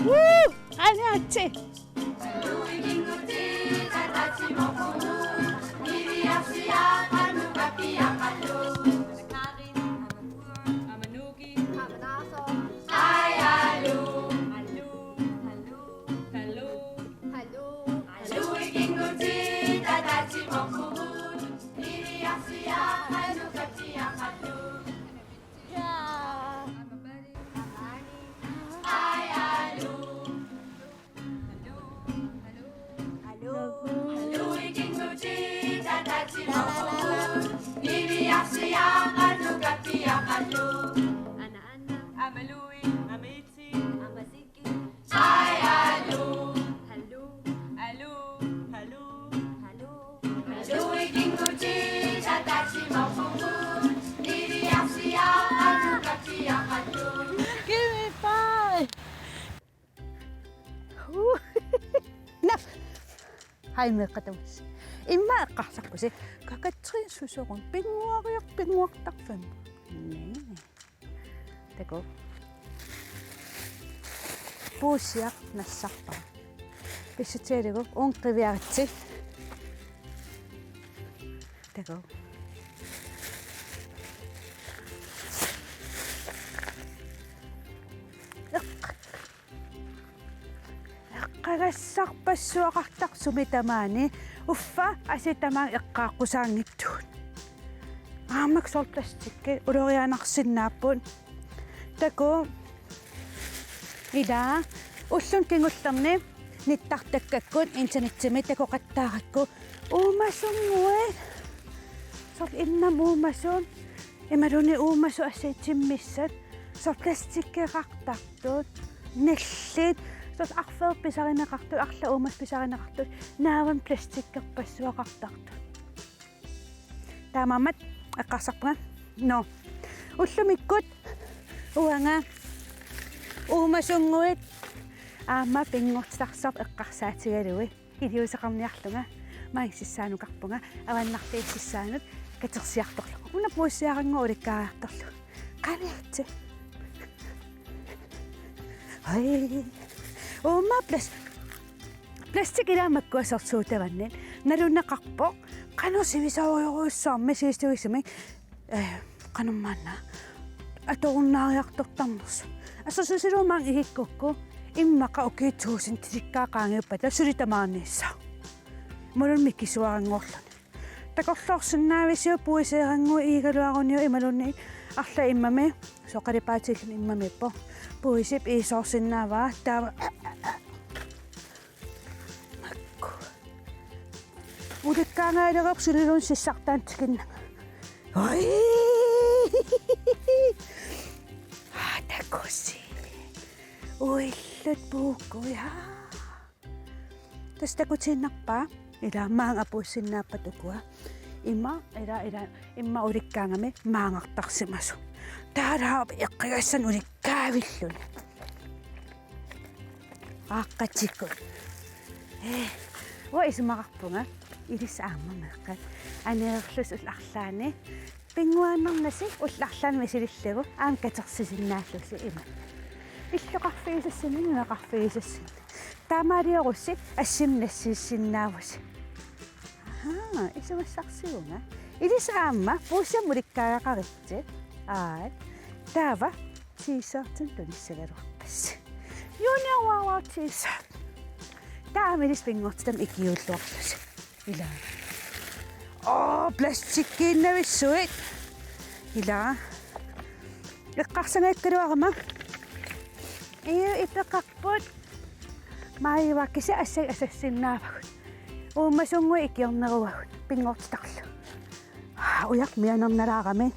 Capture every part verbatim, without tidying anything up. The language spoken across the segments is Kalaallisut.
Woo! Qaaniaritsi. Give me five. Huu. Naf. Hai meeqqat tamassi. Immaqa eqqarsarpusi. Kakatrin susoqun pinnguariaq pinnguartarfimmi. Nii. Takuuk. Puussiaq nassarpara. Pissutigalugu uunga qiviaritsi. Takuuk. Eq-, eqqagassarpassuaqartarpoq sumi tamaani. Uffa asit tamaanga eqqaaqqusaanngitsugut. Aamma soorlu plastikki ulorianarsinnaapput. Takuuk. Ila ulluni kingullerni nittartakkakkut internetsimi takoqattaarakku uumasunnguit. Soorlu innamut uumasut. Imaluunniit uumasut assigiinngitsut. Soorlu plastikkeqartartut. Nallit. Soorlu arfineq pisarineqartut, arlaat uumasut pisarineqartut. Naavani plastikkerpassuaqartartut. Taamaammat eqqarsarpunga. Nå. Ullumikkut uanga uumasunnguit aamma pinngortitarsiorput eqqarsaatigalugit. Iliuuseqarniarlunga, maanga sissaanukarpunga, avannartigissaanut katersiartorlugu. Una puussiarannguaq ulikkaariartorlugu. Qaaniaritsi. Hai. Uuma plas-, plastik ilaa makkua soorlu suutavannit. Naluneqarpoq. Qanoq sivisoorujussuarmi sivisutigisumik. Eh, qanormaanna. Atorunnaariartortarnersoq. Assut susiluumaang igikkukku. Immaqa ukiut tuusintilikkaat qaangiuppata suli tamaaniissaaq. Imaluunniit mikisuaranngorluni. Takorloorsinnaavisiuk puiseerannguit iigaluaruniuk imaluunniit arlaat immami soorlu qalipaatiilluni immamiippoq. Puisip iisoorsinnaavaa taava. Makku. Ulikkaangaalerpoq suliluunniit sissartaanut tikinnanga. Oi! Aa, takusi. Uillut puukkuja. Tassa takutiinnarpaa. Ila maanga apuussinnaappata ukua. Ima, ila, ila, ima ulikkaangami maangartarsimasoq. Taalaap eqqigassanut ulikkaavilluni. Aaqqatikku. Eh, uanga isumaqarpunga. Ilissi aamma meeqqat. Aneerlusi ullut arlaanni. Pinnguaannarnasi ullut arlaanni misilillugu aamma katersisinnaallusi ima. Illoqarfigisassinni, nunaqarfigisassinni. Taamaaliorussi assimik nassiussinnaavusi. Ahaa, isumassarsivunga. Ilissi aamma puussiamik ulikkaagaqaritsi. Aai. Taava t-shirtinik tunissagaluarpassi. Junior Wawa t-shirt. Taava ilissi pinngortitami ikiuulluarlusi. Ila. Oo, plastikkiinnavissuit. Ila. Eqqarsangakkaluarama. Iu ipeqarput. Maajuakisi assai asassinnaavagut. Uumasunnguit ikiorneruagut. Pinngortitarlu. Aa, ujaq mianernalaarami.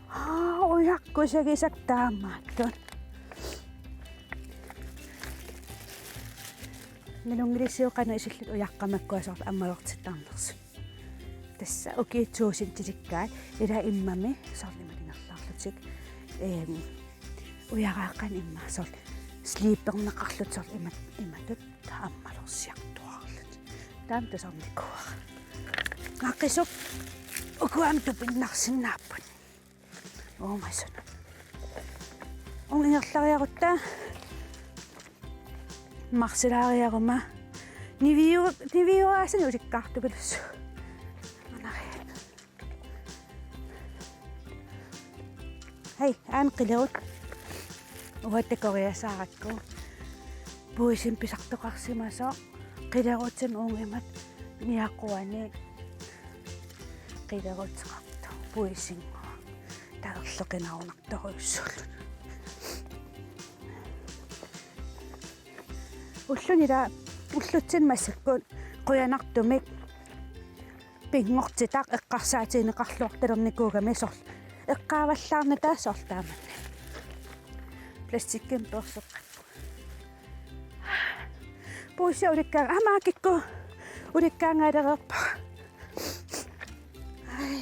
Aa, ujaq kusagisaq taamaattut. Nalunngilisiuk qanoq isillutit ujaqqat makkua soorlu ammalortittarnersut. Tassa ukiut tuusintilikkaat ila immami soorlu imaluunniit ingerlaarlutik. Ehm, ujaraaqaaq immaqa soorlu sliperneqarlutik soorlu ima-, imatut ammalorsiartuaarlutik. Taama tusarnikuuara. Aqisuk ukuam tupinnarsinnaapput. Uumasunut. Uunga ingerlariarutta Marsilaariaruma. Niviu-, niviuaasani ulikkaartupilussu. Anari. Hej, aana qilerut. Uagut takoriasaarakku. Puisimik pisartoqarsimasoq. Qilerutimik uunga imatut niaquani. Qileruteqartoq puisinnguaq. Talerleqinarunartorujussuullutik. Ulluni ila, ullutsinni massakkut qujanartumik pinngortitaq eqqarsaatigineqarluartalernikuugami, soorlu eqqaavallaarnata soorlu taamani. Plastikkimik peersoqqat. Puussiaq ulikkaanga-, aamma aakikkut ulikkaangaalereerpara. Ai.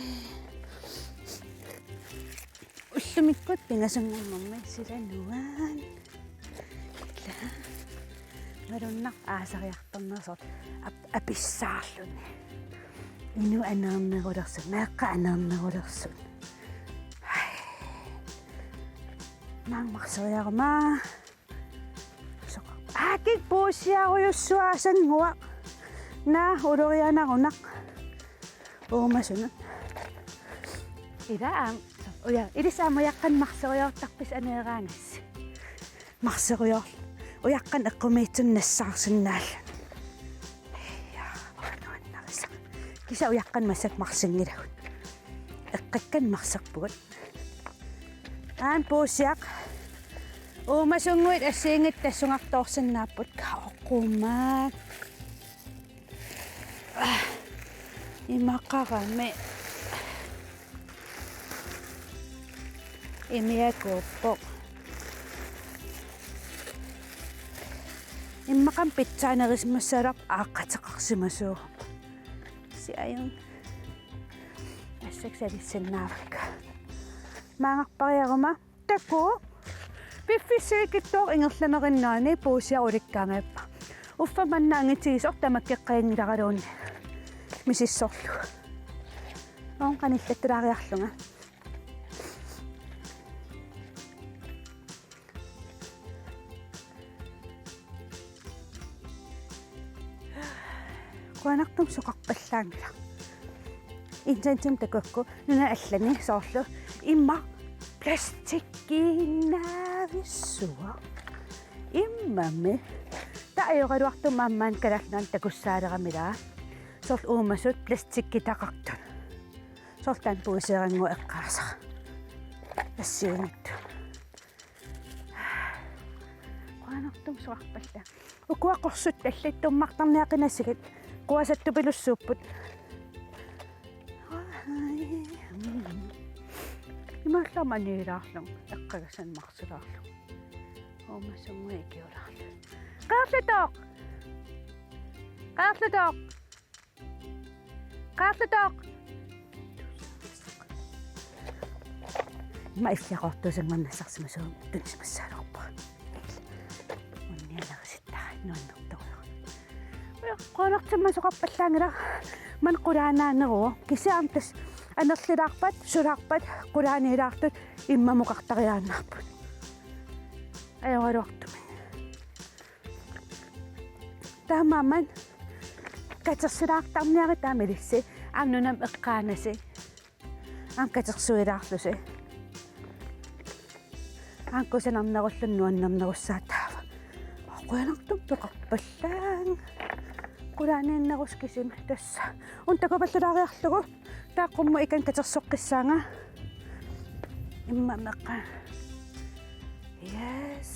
Ullumikkut pingasunngornermi silanuan. Ila. Malunnarpoq aasariartorneq soorlu ap-, apissaarluni. Inuk aneernerulersut, meeqqat aneernerulersut. Ai. Maanga marseriaruma. Soorlu. Aakit puussiarujussuaasannguaq. Naa ulorianarunaq. Uumasunut. Ila aamma. Uja, ilissi aamma ujaqqanik marseriortarpisi aneeraangassi. Marserior-, ujaqqanik eqqumiitsunik nassaarsinnaalluni. Ja, nuannarisaq. Kisianni ujaqqanik massakkut marsinngilagut. Eqqakkanik marserpugut. Aamma puussiaq. Uumasunnguit assigiinngitsut tassungartoorsinnaapput, kaoqqumaak. Imaqarami. Imiakuuppoq. Immaqami pitsaanerisimassaalerpoq aaqqateqarsimasuuvoq. Siajun. Assakka salissinnaavakka. Maangarpariaruma. Takuuk. Piffissaq ikittooq ingerlanerinnaani puussiaq ulikkaangajappoq. Uffa manna angitigisoq tamakkeqqaanngilaraluunniit. Misissorlugu. Uunga qanillattulaariarlunga. Qujanartumik soqarpallaanngilaq. Internetimi takuakku nunat allani soorlu immaqa plastikkiinnavissuaq. Immami. Taava ajoraluartumik aamma Kalaallit Nunaanni takussaaleramilaa. Soorlu uumasut plastikkitaqartut. Soorlu taanna puiseerannguaq eqqaasara. Assigiinngitsut. Qujanartumik soqarpallaanngilaq. Ukua qorsuttallit tummartarniaqinasigit quasattupilussuupput. Imaallaat maniilaarlunga, eqqagassanik marsilaarlunga. Uumasunnguit ikiulaarlugit. Qaarlutooq! Qaarlutooq! Qaarlutooq! Immaqa illiaqartuusannguaq nassarsimasuuvoq tunisimassagaluarpara. Unnialerisittarai nuannertorujuk. Uja, qujanartumik soqarpallaanngilaq, maani qulaanaaneruvoq. Kisianni aamma tassa anerlilaarpat, sulaarpat, qulaaniilaartut immamut oqartariaannaapput. Ajoraluartumik. Taamaammat katersilaartarniarit taama ilissi. Aamma nunami eqqaanasi. Aamma katersuilaarlusi. Aamma kusanarnerulluni nuannernerussaaq taava. Qujanartumik soqarpallaanngilaq. Qulaaniinnerusoq kisimi tassa. Una takupallalaariarlugu. Taava qummut ikani katersoqqissaanga. Immamut eqqaanga. Yes.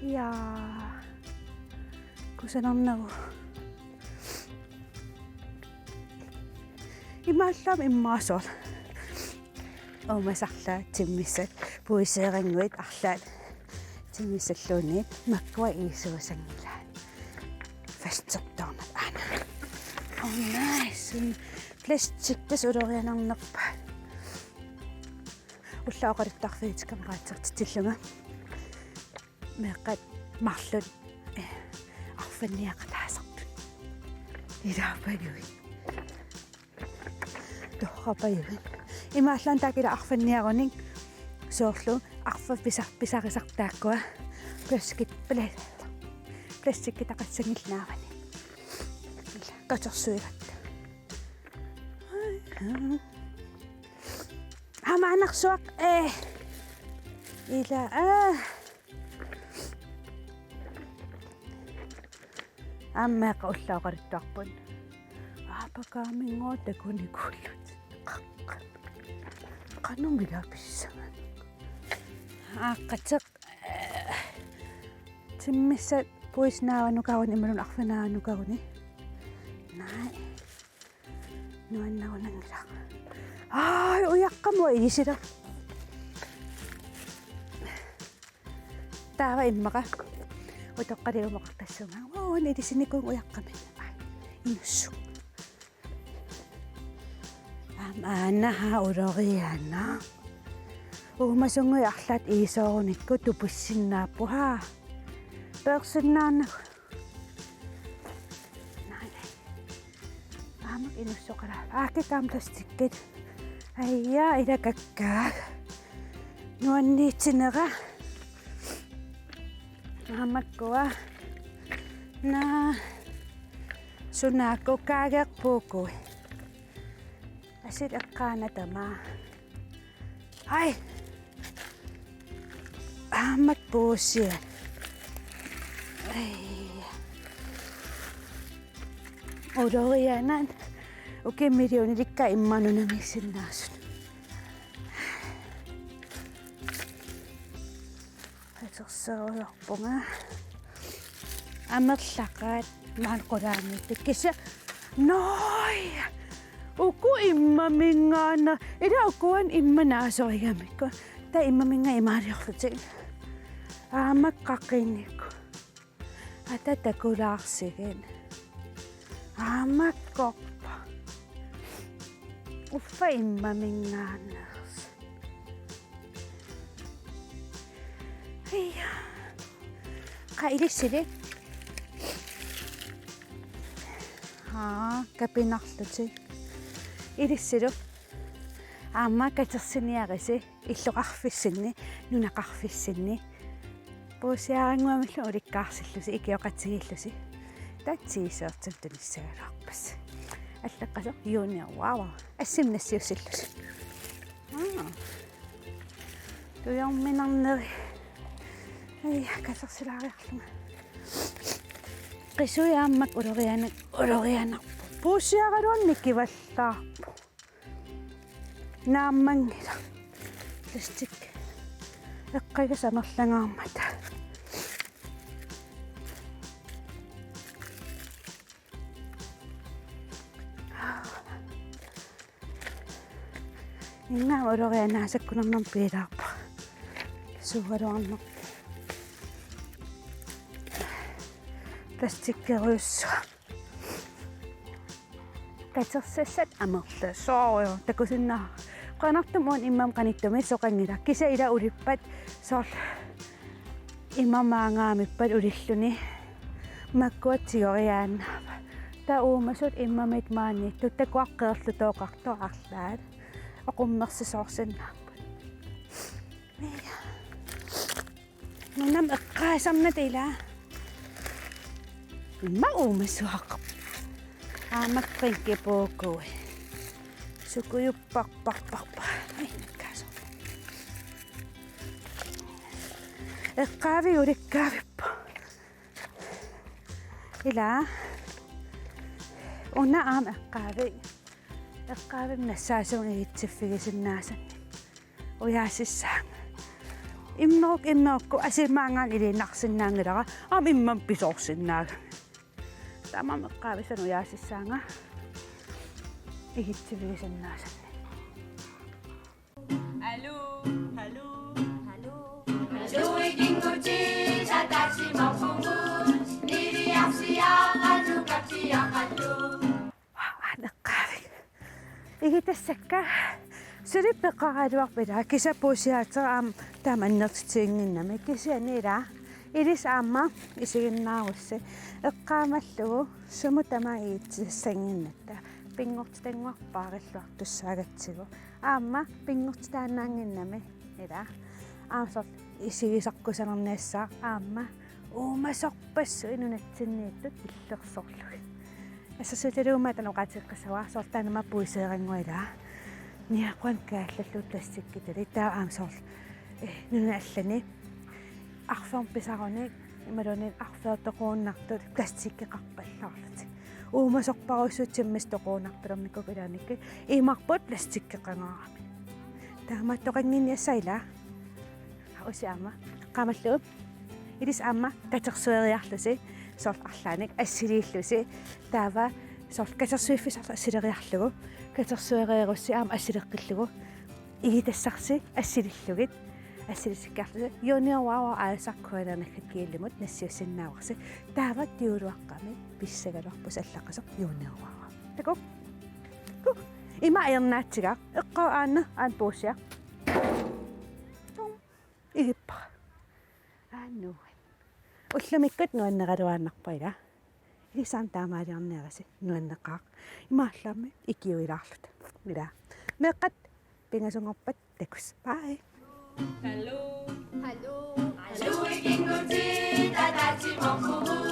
Ja. Kusanarneruvoq. Imaallaat immaqa soorlu. Uumasut arlaat timmissat puiseerannguit arlaat timmissalluunniit makkua iisuusanngilaat. Fastsættornat aana. Oh nice. Plastik tassa ulorianarnerpaat. Ullaaq oqaluttarfigitikkama qaatsertitsillunga. Meeqqat marluk, eh, arfanniaqataasartut. Ilaapajui. Torrapajuit. Imaallaat taakku ila arfanniarunik soorlu arfaq pisa-, pisarisartut taakkua. Plaskit pla-, plastikkitaqassanngillat naavani. Ila, katersuigatta. Aamma anarsuaq, ee. Ila, aa. Aamma meeqqat ullaaqqarittuarput. Aapakaaminnguaq takunikuullutik. Qanoq ila pissanganaq. Aaqqateq, ee, timmissat puisit naavanukaruni imaluunniit arfineq-naanukaruni. Naa. Nuannerunanngilaq. Ai, ujaqqamut ilisila. Taava immaqa. Utoqqaliumoqartassuunga. Uani ilisinikuuvunga ujaqqamik. Ai, inussuk. Aamma aana haa ulorianaq. Uumasunnguit arlaat iisoorunikku tupissinnaapput haa. Peersinnaannagu. Naa. Aamma inussoqalaaq. Aakkit aamma plastikkit. Aja, ila kakkaak. Nuanniitsinera. Aamma makkua. Naa. Sunaakku kaageq puukui. Asit eqqaanatama. Ai. Aamma puusiat. Ai. Ulorianaq. Ukiut millionerikka immaqa nunamiissinnaasut. Atorserujoorpunga. Amerlaqaat maani qulaaniittut kisianni. Noi! Uku immaminngaanniit. Ila ukua immaqa naasorigamikku. Taava immaminngaanniit imaaliorlutik. Aamma qaqinikkut. Ata takulaarsigit. Aamma korpa. Uffa immaminngaanneersoq. Aja. Qaa ilissilik. Haa, kapinarlutik. Ilissiluk. Aamma katersiniarisi illoqarfissinni, nunaqarfissinni. Puusiarannguamillu ulikkaarsillusi, ikioqatigiillusi. Taava t-shirtimik tunissagaluarpasi. Alleqqasoq Junior, wow. Assimi nassiussillusi. Aa. Tujorminarneri. Ai, katersilaariarlunga. Qisuit aamma uloriana-, ulorianarput. Puusiaraluarneq kivallaarpoq. Naammanngilaq. Plastik. Eqqagasat amerlangaarmata. Ingammik ulorianaq sakkunermut piilaarpoq. Suugaluarneq. Plastikkerujussuaq. Katersassat amerlasoorujussuaq takusinnaavat. Qujanartumik uani immami qanittumi soqanngilaq. Kisianni ila ulippat soorlu immap maanngaanniippat ulilluni. Makkua tigoriaannaavaa. Taava uumasut immamiit maaniittut takuaqqeerlutooqartoq arlaat. Oqummersisoorsinnaapput. Nunami eqqaasarnata ila. Immaqa uumasuaqarpoq. Aamma prinki puukui. Sukujupparparparpar. Ai, nakkaasoq. Eqqaaviulikkaavippoq. Ila. Una aamma eqqaavik. Eqqaavimmi nassaasivunga igittiffigisinnaasannik. Ujaasissaanga. Immeruk, immerukku asimut maanngaanniit iliinnarsinnaanngilara. Aamma immami pisoorsinnaagami. Taamaammat eqqaavissannik ujaasissaanga. Igittiffigisinnaasannik. Aluu, aluu, aluu. Aluu, ikinngutit, ataatsimut apugut, niliarsiaq, atukapsiaq, aluu. Aana eqqaavik. Igitassakka suli peqaraluarput ila kisianni puusiaatera aamma taama annertutiginnginnami kisianni ila ilissi aamma isiginnaarussi eqqaamallugu sumut tamaat igitissannginnatta pinngortitannguaq paarilluartussaagatsigu aamma pinngortitaannaannginnami ila aamma soorlu isigisarkusanarniassaaq aamma Uumasorpassuit nunatsinniittut illersorlugit. Assersuutigalugu aamma taanna oqaaseqassavara, soorlu taanna aamma puiseerannguilaa. Niaqquan kaallallugu plastikkitalik. Taava aamma soorlu, eh, nunat allanit arfineq-pisarunik imaluunniit arfineq-toquunnartut plastikkeqarpallaarlutik. Uumasorparujussuit timmisartoquunnartalernikkut ilaannikkut imarput plastikkeqangaarami. Taamaattoqannginniassaaq ilaa. Usi aamma. Qaamallugu. Ilissi aamma katersueriarlusi, soorlu arlaannik assiliillusi. Taava soorlu katersuiffissarlu assileriarlugu. Katersuereerussi aamma assileqqillugu. Igitassarsi assilillugit. Assilissikkiarlusi. Junior Wow aalisartuaannarnagit kiilimut nassiussinnaavarsi. Taava tiguluaqqami pissagaluarpoq allaqqasoq Junior Wow. Takuuk. Huh. Ima ajornaatsiga. Eqqaa aana, aana puussiaq. Tung. Igippa. Aana. Ullumikkut nuanneraluaannarpoq ilaa. Ilissi aamma taamaaliorniarisi nuanneqaaq. Imaallaammi ikiuilaarluta. Ilaa. Meeqqat pingasunngorpat takuss. Bye. Hello. Hello. Hello, ikinguti, tatatimormu.